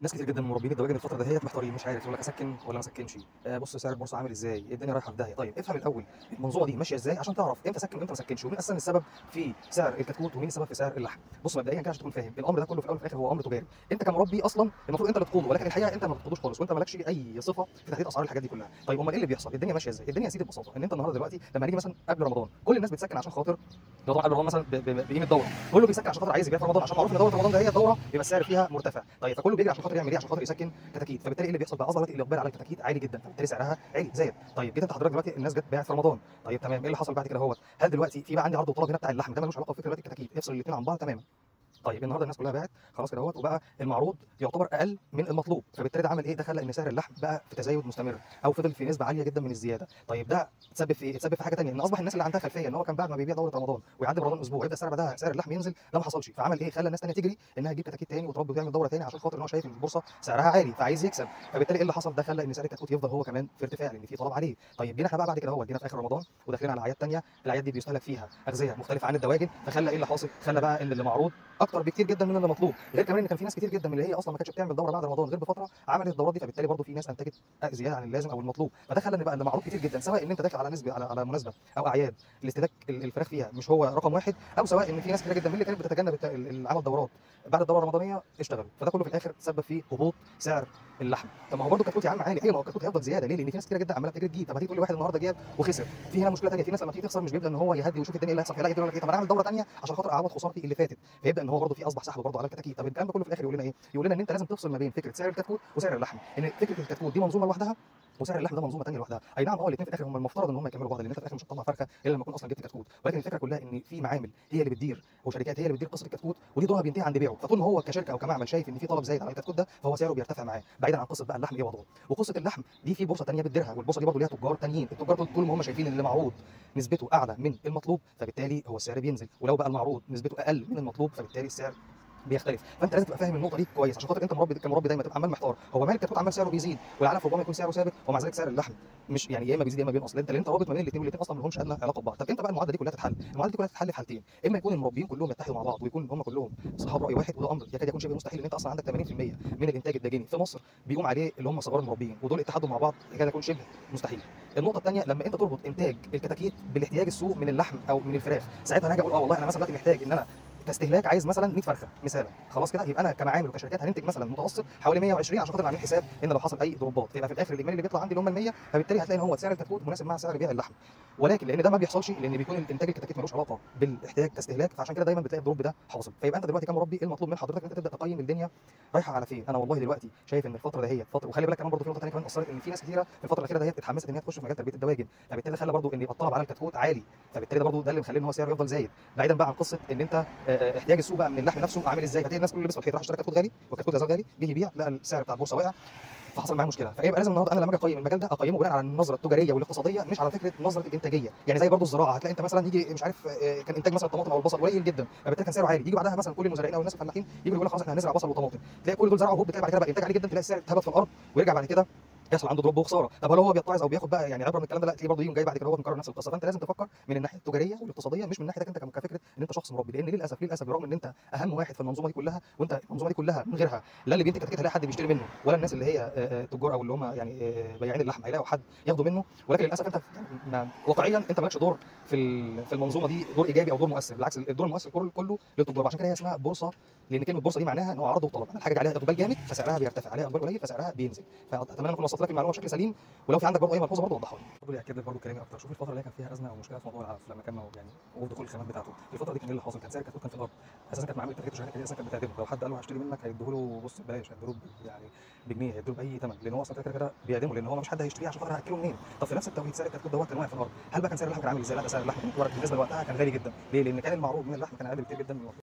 ناس كتير جدًا من مربيين الدواجن الفترة دهيّة محتارين، مش عارف يقول لك أسكّن والّا ما أسكّنش، بُص سعر البورصة عامل إزاي، الدنيا رايحة في داهية. طيب افهم الأول المنظومة دي ماشية إزاي عشان تعرف إمتى أسكّن وإمتى ما أسكّنش، ومين أساسًا السبب في سعر الكتكوت ومين السبب في سعر اللحم. بُص مبدئيًا كده عشان تكون فاهم، الأمر ده كله في الأول وفي الآخر هو أمر تجاري، أنت كمربي أصلًا المفروض أنت اللي تقوده، ولكن الحقيقة أنت ما بتقودوش خالص، وأنت ما لكش أي صفة في تحديد أسعار الحاجات دي كلها. طيب أمال إيه اللي بيحصل؟ الدنيا ماشية إزاي؟ الدنيا يا سيدي ببساطة إن أنت النهارده دلوقتي لمّا نيجي مثلًا قبل رمضان، كل الناس بتسكّن عشان خاطر اللي هو طبعًا قبل رمضان مثلًا ب ب بقيمة دوره، كله بيسكّن عشان خاطر عايز يبيع في رمضان، عشان معروف إن دوره رمضان ده هي دوره بيبقى السعر فيها مرتفع. طيب فكله بيجري عشان خاطر يعمل إيه؟ عشان خاطر يسكّن كتاكيت، فبالتالي إيه اللي بيحصل بقى؟ أصبح دلوقتي الإقبال على الكتاكيت عالي جدًا، فبالتالي سعرها عِلي زاد. طيب جيت أنت حضرتك دلوقتي الناس جت باعت في رمضان، طيب تمام، إيه اللي حصل بعد كده أهوّة؟ هل دلوقتي في بقى عندي عرض وطلب هنا بتاع اللحم، ده ما لوش علاقة بفكرة دلوقتي الكتاكيت، افصل الاتنين عن بعض تمامًا. طيب النهارده الناس كلها باعت خلاص كده اهوت، وبقى المعروض يعتبر اقل من المطلوب، فبالتالي ده عمل ايه؟ ده خلى ان سعر اللحم بقى في تزايد مستمر او فضل في نسبه عالية جدا من الزيادة. طيب ده تسبب في ايه؟ تسبب في حاجة ثانية، ان اصبح الناس اللي عندها خلفية ان هو كان بعد ما بيبيع دوره رمضان ويعدي برمضان اسبوع يبدا سعر بعدها سعر اللحم ينزل، ده ما حصلش، فعمل ايه؟ خلى الناس ثانية تجري انها تجيب كتاكيت ثاني وتربي وتعمل دوره ثاني عشان خاطر ان هو شايف ان البورصة سعرها عالي فعايز يكسب، فبالتالي ايه اللي حصل؟ ده خلى ان سعر الكتكوت يفضل هو كمان في ارتفاع لان في طلب عليه. طيب جينا احنا بقى بعد كده اهوت، جينا في اخر رمضان وداخلين على اعياد ثانية، الاعياد دي بيستهلك فيها اغذيه مختلفة عن الدواجن، فخلى ايه اللي حاصل؟ خلى بقى ان اللي معروض اكتر بكتير جدا من اللي مطلوب، غير كمان ان كان في ناس كتير جدا من اللي هي اصلا ما كانتش بتعمل دوره بعد رمضان غير بفترة عملت الدورات دي، فبالتالي برضه في ناس انتجت زيادة عن اللازم او المطلوب، فده خلى ان بقى اللي معروض كتير جدا، سواء ان انت داخل على نسبه على مناسبة او اعياد الاستهلاك الفراخ فيها مش هو رقم واحد، او سواء ان في ناس كتير جدا من اللي كانت بتتجنب العمل دورات بعد الدورة الرمضانية اشتغلوا، فده كله في الاخر تسبب في هبوط سعر اللحم. طب ما هو برضه الكتكوت يا عم عالي، ايوه ما هو الكتكوت هيفضل زيادة ليه؟ لان في ناس كتير جدا عماله بتجري تجيب. طب هتيجي تقول لي واحد النهارده جاب وخسر، في هنا مشكلة ثانية، في ناس لما تيجي تخسر مش بيبدا ان هو يهدي ويشوف الدنيا ايه اللي هيحصل فيها، لا يقول لك ايه، طب انا اعمل دوره ثانية عشان خاطر اعوض خسارتي اللي فاتت، فيبدا ان هو برضه في اصبح سحب برضه على الكتاكيت. طب الكلام ده كله في الاخر يقول لنا ايه؟ يقول لنا ان انت لازم تفصل ما بين فكرة سعر الكتكوت وسعر اللحم، ان فكرة الكتكوت دي منظومة لوحدها وسعر اللحم ده منظومة ثانية لوحدها. اي نعم الاثنين في الاخر هم المفترض ان هم يكملوا بعض، لان انت في الاخر مش هتطلع فرخة الا لما تكون اصلا جبت كتكوت، ولكن الفكرة كلها ان في معامل هي اللي بتدير وشركات هي اللي بتدير قصة الكتكوت، ودي دورها بينتهي عند بيعه، فطول ما هو كشركة او كمعمل شايف ان في طلب زايد على الكتكوت ده فهو سعره بيرتفع معاه، بعيدا عن قصة بقى اللحم ايه وضعه. وقصة اللحم دي في بورصة ثانية بتديرها، والبورصة دي برضه ليها تجار ثانيين، التجار دول طول ما هم شايفين ان اللي معروض نسبته اعلى من المطلوب فبالتالي هو السعر بينزل، ولو بقى المعروض نسبته اقل من المطلوب فبالتالي السعر بيختلف. فانت لازم تبقى فاهم النقطة دي كويس عشان خاطر انت مربي كمربي دايما تبقى عمال محتار، هو مال الكتكوت عمال سعره بيزيد والعلف ربما يكون سعره ثابت، ومع ذلك سعر اللحم مش يعني يا اما بيزيد يا اما بينقص، لان انت رابط ما بين الاثنين والاثنين اصلا ما لهمش ادنى علاقة ببعض. طب امتى بقى المعادلة دي كلها تتحل؟ المعادلة دي كلها تتحل في حالتين، اما يكون المربيين كلهم يتحدوا مع بعض ويكون هم كلهم اصحاب راي واحد، وده امر يكاد يكون شبه مستحيل، لان انت اصلا عندك 80% من الانتاج الداجني في مصر بيقوم عليه اللي هم صغار المربيين، ودول اتحدوا مع بعض يكاد يكون شبه مستحيل. النقطة الثانية لما انت تربط انتاج الكتاكيت بالاحتياج السوق من اللحم او من الفراخ، ساعتها انا هاجي اقول والله انا مثلا دلوقتي محتاج ان انا كاستهلاك عايز مثلا 100 فرخة مثالا، خلاص كده يبقى انا كمعامل وكشركات هننتج مثلا متوسط حوالي 120 عشان خاطر عاملين حساب ان لو حصل اي دروبات، فيبقى في الاخر الاجمالي اللي بيطلع عندي اللي هم ال 100، فبالتالي هتلاقي ان هو سعر الكتكوت مناسب مع سعر بيع اللحم. ولكن لان ده ما بيحصلش، لان بيكون الانتاج الكتاكيت ملوش علاقة بالاحتياج كاستهلاك، فعشان كده دايما بتلاقي ال drop ده حاصل. فيبقى انت دلوقتي كمربي ايه المطلوب من حضرتك؟ ان انت تبدا تقيم الدنيا رايحة على فين. انا والله دلوقتي شايف ان الفترة دهيت فترة، وخلي بالك كمان برضه في نقطة ثانية كمان اثرت، ان في ناس كتيرة في الفترة الاخيرة دهيت اتحمست ان هي تخش في مجال تربيه الدواجن، فبالتالي خلى برضه ان يبقى الطلب على الكتكوت عالي، فبالتالي ده برضه ده اللي مخليه ان هو سعره يفضل زايد، بعيدا بقى عن قصة ان انت احتياج السوق بقى من اللحم نفسه عامل ازاي. هتلاقي الناس كلها لبس في الحيط، راح اشترى كتكوت غالي والكتكوت لا زال غالي، جه يبيع لقى السعر بتاع البورصة وقع، فحصل معاه مشكلة. فيبقى لازم النهارده انا لما اجي اقيم المجال ده اقيمه بناء على النظرة التجارية والاقتصادية، مش على فكرة نظره الانتاجية. يعني زي برضه الزراعة، هتلاقي انت مثلا يجي مش عارف كان انتاج مثلا الطماطم او البصل قليل جدا، فبالتالي كان سعره عالي، يجي بعدها مثلا كل المزارعين او الناس الفلاحين يجوا يقولوا خلاص احنا هنزرع بصل وطماطم، تلاقي كل دول زرعوا هوب، تلاقي بعد كده بقى الانتاج عالي جدا، تلاقي السعر اتهبط في الارض، ويرجع بعد كده يحصل عنده drop وخسارة. طب هل هو بيتعظ او بياخد بقى يعني عبره من الكلام ده؟ لا، تلاقيه برضه يوم جاي بعد كده هو مكرر نفس القصة. فانت لازم تفكر من الناحية التجارية والاقتصادية، مش من ناحيتك انت كفكرة ان انت شخص مربي، لان للاسف للاسف برغم ان انت اهم واحد في المنظومة دي كلها، وانت المنظومة دي كلها من غيرها لا اللي بينتج كتاكيت هيلاقي حد بيشتري منه، ولا الناس اللي هي التجار او اللي هم يعني بياعين اللحم هيلاقوا حد ياخدوا منه، ولكن للاسف انت يعني واقعيا انت مالكش دور في المنظومة دي، دور ايجابي او دور مؤثر، بالعكس الدور المؤثر كله للتجار. عشان كده هي اسمها بورصة، لان كلمة بورصة دي معناها ان هو عرض وطلب، الحاجة دي عليها اقبال جامد فسعرها بيرتفع، عليها اقبال قليل فسعرها بينزل. فاتمنى اكون وصلت لك المعلومة بشكل سليم، ولو في عندك برضه اي ملحوظة برضه وضحها لي. برضه ياكد لك برضه كلامي اكتر. شوف الفترة اللي كان فيها ازمة او مشكلة في موضوع العلف لما كان يعني وقف دخول الخامات بتاعته، الفترة دي كان ايه اللي حاصل؟ كان سعر الكتكوت كان في الارض اساسا، كانت معامل التكاتك وشركات اساسا كانت بتعدمه، لو حد قال له هشتري منك هيديه له بص ببلاش، هيديه له يعني بجنيه، هيديه له باي ثمن، لان هو اصلا كده كده بيعدمه، لان هو مش حد هيشتريه عشان خاطر هاكله منين. طب في نفس التوقيت سعر الكتكوت دوت كان واقع في الارض، هل بقى كان سعر اللحم كان عامل ازاي؟ لا، ده سعر اللحم كان بالنسبة لوقتها كان غالي جدا. ليه؟ لان كان المعروض من اللحم كان اقل بكتير جدا من المطلوب.